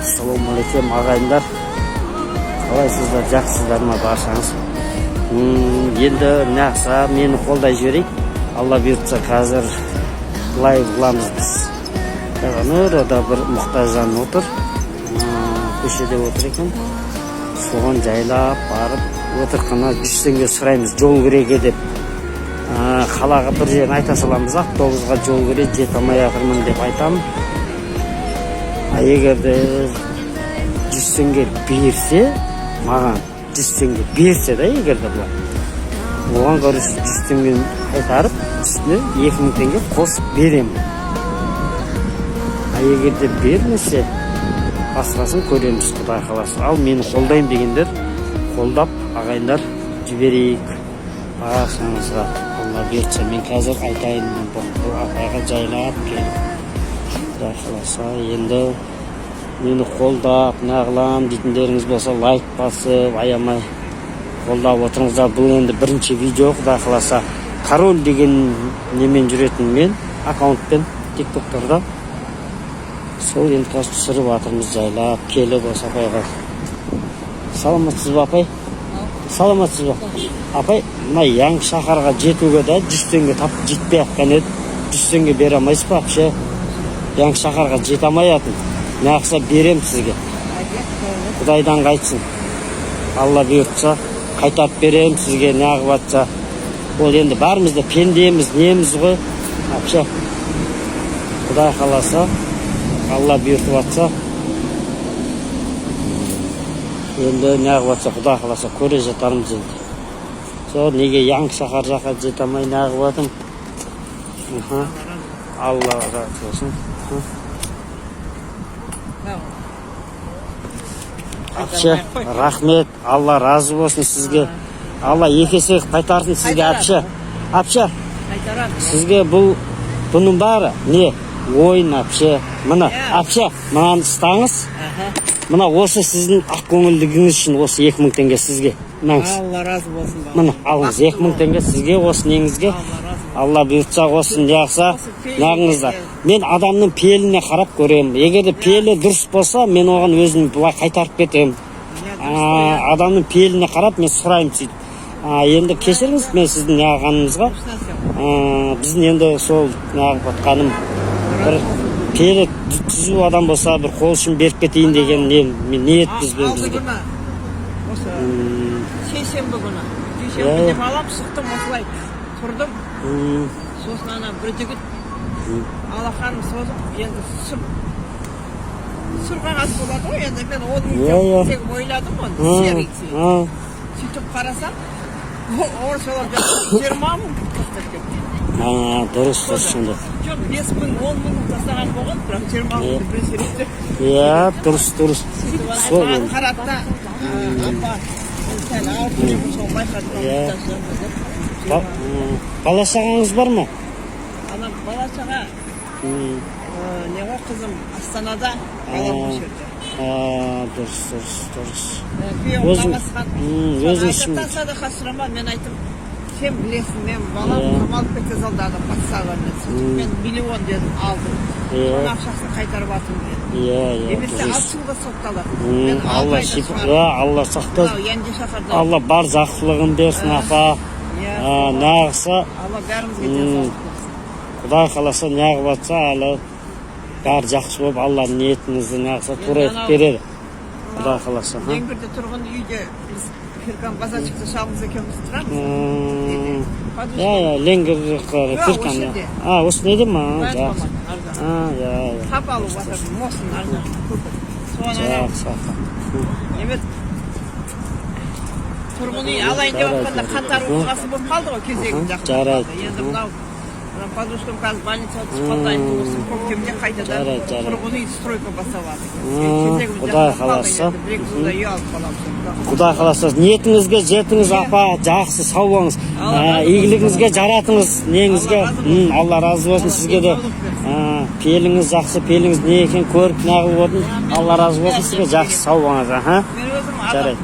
Ассалаумағалейкум, ағайындар! Қалайсыздар, жақсысыздар ма баршаңыз? Енді нақса мені қолдай жіберейік. Алла бұйыртса, қазір лайв қыламыз біз. Қазір анада бір мұқтаж жан отыр, көшеде отыр екен. Соған жайлап барып отырқына 100 теңге сұраймыз жол кіреге деп. Қалаға бір жерін айта саламыз, автобусқа жол кіре жете алмай жатырмын деп айтамын. А егер де 100 теңге берсе, маған 100 теңге берсе да, егер де былай оған, короче, 100 теңгені қайтарып, үстіне 2000 теңге қосып беремін. А егер де бермесе, басқасын көреміз, құдай қаласа. Ал мені қолдаймын дегендер қолдап, ағайындар, жіберейік баршаңызға. Алла бұйыртса, мен қазір айтайын мен бұл апайға жайлап келіп. Құдай қаласа, енді мені қолдап неғылам дейтіндеріңіз болса, лайк басып, аямай қолдап отырыңыздар. Бұл енді бірінші видео, құдай қаласа. Король деген немен жүретін мен аккаунтпен Тик Токтарда. Сол енді қазір түсіріп жатырмыз жайлап келіп осы апайға. Саламатсыз ба, апай? Саламатсыз ба, апай? Мына Яңғы шаһарға жетуге да 100 теңге тап жетпей жатқан еді. 100 теңге бере алмайсыз ба вообще? Яңғы шаһарға жете алмай жатырмын. Неғылса беремін сізге, құдайдан қайтсын. Алла бұйыртса, қайтарып беремін сізге. Неғып жатса, ол енді бәріміз де пендеміз, неміз ғой вообще. Құдай қаласа, Алла бұйыртып жатса, енді неғып жатса, құдай қаласа, көре жатармыз енді. Сол неге Яңғы шаһар жаққа жете алмай неғып жатырмын. Алла разы болсын. Әпше, рахмет, Алла разы болсын сізге. Алла екі есе қайтарсын сізге, әпше. Әпше, Қайтарады. сізге бұл бұның бәрі не ойын, әпше. Мына, әпше, мынаны ұстаңыз. Мына осы сіздің ақкөңілдігіңіз үшін осы 2000 теңге сізге. Мынаңыз. Алла разы болсын, балам. Міне, алыңыз 2000 теңге сізге осы неңізге. Алла разы болсын. Алла бұйыртса, осы неғылса неғыңыздар. Мен адамның пейіліне қарап көремін. Егер де пейілі дұрыс болса, мен оған өзім былай қайтарып кетемін. Иә, дұрыс қой, иә. Адамның пейіліне қарап мен сұраймын сөйтіп. Енді кешіріңіз мен сіздің неғылғаныңызға. Дұрыс нәрсе ғой. Біздің енді сол неғып жатқаным, бір пейілі түзу адам болса, бір қол ұшын беріп кетейін деген не мен ниет бізбен Алды бізге. күні осы сейсенбі күні, Иә, дүйсенбі иә. демаламын, шықтым осылай, тұрдым. Сосын ана бір жігіт алақанын созып, енді сұр сұр қағаз болады ғой енді, мен оны Иә, иә. тек ойладым оны серый цвет. Сөйтіп қарасам, орысшалап жазып, 20 000 тастап кеткен. А, дұрыс, дұрыс сонда. Жоқ, 5000, 10 000 тастаған болған, бірақ 20 000 бірінші ретте. Иә, дұрыс, дұрыс. Сөйтіп ана Сол маған енді. қарады да, апа, мен сәл ауырып жүрмін, сол байқадым деп. Бала шағаңыз бар ма? Ана бала шаға не ғой, қызым Астанада, балам осы жерде. А, дұрыс, дұрыс, дұрыс. Күйеуім намазхан. Соны Өзің айтады үшін. да, садақа сұрама. Мен айттым, сен білесің, мен балам қамалып кете салды подставамен. Сөйтіп мен миллион дедім, алдым. Соның ақшасын қайтарып жатырмын дедім. Иә, иә, Немесе дұрыс. 6 жылға сотталады. Мен 6 Алла айда шипа, шығарып. иә, Алла сақтасын. Мынау Янди шаһарда. Алла бар жақсылығын берсін, апа. Иә, Нағылса, Алла бәрімізге денсаулық берсін. Құдай қаласа, неғып жатса, әлі бәрі жақсы болып, Алла ниетіңізді неғылса тура Енді етіп анау- береді. Құдай қаласа. Ха? Ленгірде тұрғын үйде біз Фиркан базарчикте шалымыз екеуміз тұрамыз. Подружка. Иә, Ленгір жақтары, Жоқ, Фиркан. осы Иә. жерде. А, осы неде ма? Военкомат, Жақсы. ар жағында. А, иә, иә. Тап алып жатыр, мосын ар жағында, көпір. Соған анау Жақсы, апа. неме, тұрғын үй алайын деп жатқанда қаңтар оқиғасы болып қалды ғой, кезегім жақындап Жарайды. қалды. Енді мынау мына подружкам қазір больницаға түсіп қалды, айтты, осы көктемде қайтадан Жарайды, жарайды. тұрғын үй стройка басталады екен. Кезегім Құдай жақындап қалды, қаласа. енді 1-2 жылда үй алып қаламыз. Құдай қаласа, ниетіңізге жетіңіз, апа. Жақсы, сау болыңыз. Алла разы болсын. Игілігіңізге жаратыңыз неңізге. Алла разы болсын. Алла разы болсын Алла сізге де. денсаулық берсін. Пейіліңіз жақсы, пейіліңіз не екенін көріп неғылып отырмын. Алла разы болсын сізге, жақсы, сау болыңыз, аха. Мен өзім адам Жарайды.